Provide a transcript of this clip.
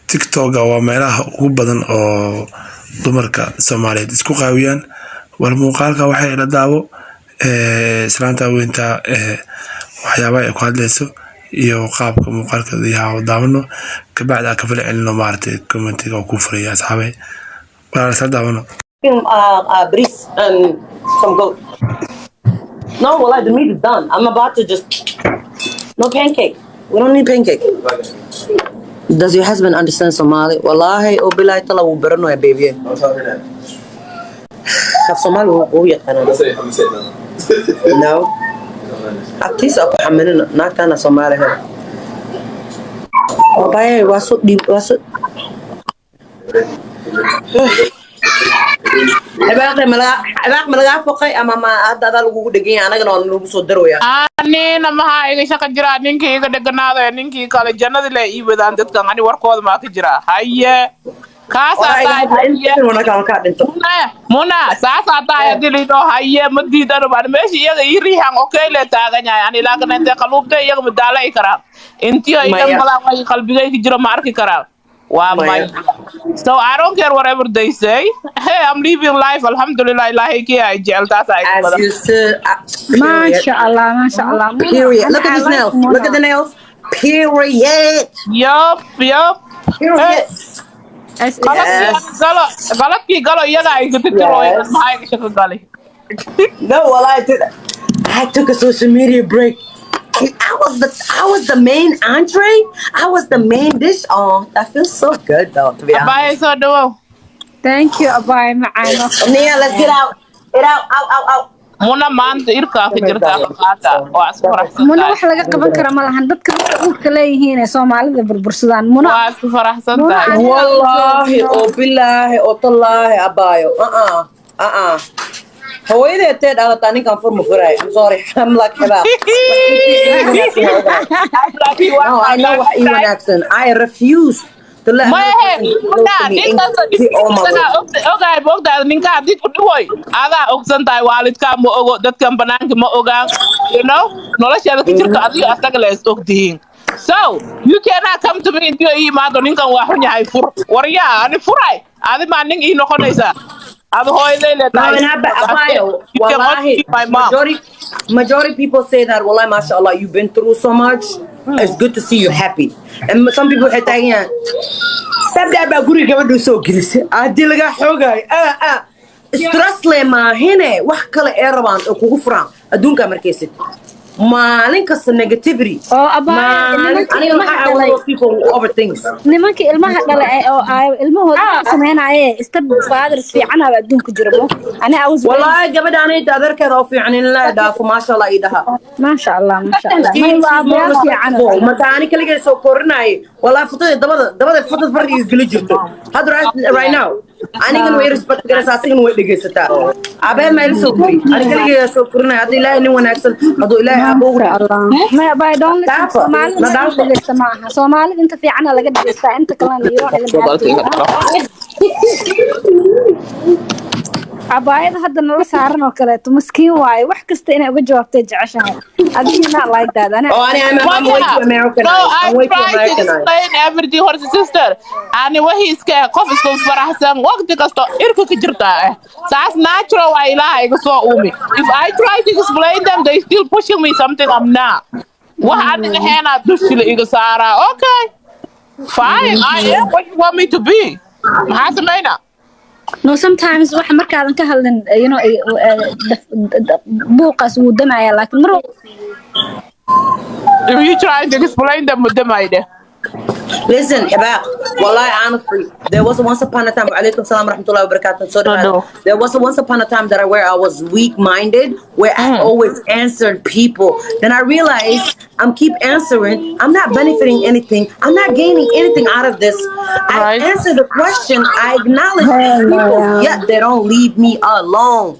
TikToka waa meelaha ugu badan oo dumarka Soomaaliyeed isku qaawiyaan. War muuqaalka waxay ila daawo islaanta weynta, waxyaabaha ay ku hadlayso iyo qaabka muuqaalkeeda iyo daawano. Kabacdi aan ka fali celino, maaragtay, commentiga oo ku furaya. Asxaabay, walaal, isla daawano. Bariis and some goat. No, well, the meat is done. I'm about to just no pancake. We don't need pancake. Does your husband understand Somali? Wallahi, oh billahi tala wuu baranaya, baby. Don't tell her that. Af Somali wuu yaqaanaa. I'm gonna say no. No. Don't understand. Agtiisa ku xamilina naagtana Soomaali hel. Wabaye waa soo dhiib, waa soo Cibaaqi malaga, cibaaq malagaa foqay ama ma hadda adaa lagugu dhegan yahay, anagana waa lagu soo darooyaa. Anina maxaa iga shaqa jiraa? Ninkii iga dheganaado ee ninkii kale jannada le ii wadaan dadkan, ani warkooda maa ka jiraa? Haye, kaasaa tahay, haye. Kaa dhinto. Muna, Muna, saasaa tahay. Haddii liidhoo haye, ma diidano baan meesha iyaga ii riixan. Okay, le taagan yahay ani, laakin intee qaluubta iyaga madaala ay karaan intiyo idan Maya. Malaan way qalbigay ka jiro ma arki karaan waa Maya. maya. So I don't care whatever they say. Hey, I'm living life, alhamdulillah. Ilaahay kii ay jecel taasaa iga As badan. you said, period. Maasha Allah, maasha Allah. Muna, Period. and Look at I these like nails. Muna. Look at the nails. Period. Yup. Period. Qaladkii Yes. galo, qaladkii galo, iyaga ay gatatirooyan. Yes. Maxaa iga shaqo galay? No, well, I did. I took a social media break. I was the main entree. I was the main dish. Oh, that feels so good though, to be honest. Abaaye, soo dhawow. Thank you, abaay macaan. Nia, let's get out. Get out, out, out, out. Muna, maanta irkaa ka jirtaa, qaata waa isku faraxsan Muna, tahay. wax laga qaban kara ma lahan. Dadka marka uurka leeyihiin ee Soomaalida burbursadaan, Muna. Waa isku faraxsan Muna, tahay. aniga Wallahi oo bilaahi oo tallaahi, abaayo. Uh-uh. Uh-uh. Hooyadeed tee dhalataa ninkan furma furaay. I'm sorry. I'm like Hibaaq. No, I know wax ii wanaagsan. I refuse to let another Mahe, person get close Muna, to me and ninkasta get all my isagaa way. Ogaay, ma ogtahay ninka haddii ku dhiwoy adaa ogsan tahay, waalidkaa ma ogo, dadkan banaanka ma ogaan, noloshaada ka jirto adigo asaga la is ogtihiin. So you cannot come to me intii ii imaado, "Ninkan waa xun yahay, fur." Waryaa, ani furay? Adi maa nin ii noqonaysaa? Adi hooyaday le No, tahay. and abayo, You can only wallahi, be my mom. majority people say that, wallahi, mashallah, you've been through so much. It's good to see you happy. And some people waxay taagan yahaan, stepdad baa guriga gabadhu soo gelisay. Haddii lagaa xoogayo, ah, ah. Stress le maahine, wax kale ee rabaan oo kugu furaan adduunkaa markaysid. Maalin kasta negativity. Oo abaayo, Maalin nimankii aniga ilmaha waxaa one of dhalay those people who overthinks. Nimankii ilmaha dhalay ee oo ay ilmahooda ku sameynaaye step fathers fiican aba adduunka jira mo. Ani I was raised Wallahi gabadha anayta adeerkeeda oo fiican in la dhaafo, maasha Allah ii dhaha. Maasha Allah, maasha Allah. May waa aabbayaal fiican oo kale. Marka ani kaligay soo korinaaye, wallahi futada dabada dabada futada farqiga geli jirto. Hadda right now anigana way respect garaysaa, asigana way dhegaysataa. Aabbaheed ma ila soo kori, ani kaligay soo korinaya. Hadda Ilaahay nin wanaagsan hadduu Ilaahay aabbo ugu Maasha Allah. May abaayo, don't listen. Dhaafa, Soomaalida na ma dhaafa. dhegeysta ma aha. Soomaalida inta fiicana laga dhegeystaa, inta kalena you don't even have to. Cabaayada hadda nala saaran oo kaleeto maskiin waaye, wax kasta inay uga jawaabtay jeceshahay. Adiga not like that. Ani Oh, ani I'm way too Americanized. No, I'm I way too try to Americanized. explain everything, horta sister. Ani wixii iska qof isku faraxsan waqti kasta irka ka jirtaa eh. Saas natural waa, Ilaaha iga soo uumi. If I try to explain them, they still pushing me something I'm not. Wax aniga heenaa dushila iga saaraa. Okay. Fine, I am what you want me to be. Maxaa sameynaa? No, sometimes waxa markaadan ka hadlin, buuqaas wuu damaya, laakiin mar If you trying to explain them, mudamayde. Listen, Hibaaq, wallahi, honestly, there was once upon a time, alaikum salam wa rahmatullahi wa barakatuh. So No, no. there was once upon a time that I where I was weak-minded, where I always answered people. Then I realized I'm keep answering, I'm not benefiting anything. I'm not gaining anything out of this. I answer the question, I acknowledge these people, yet they don't leave me alone.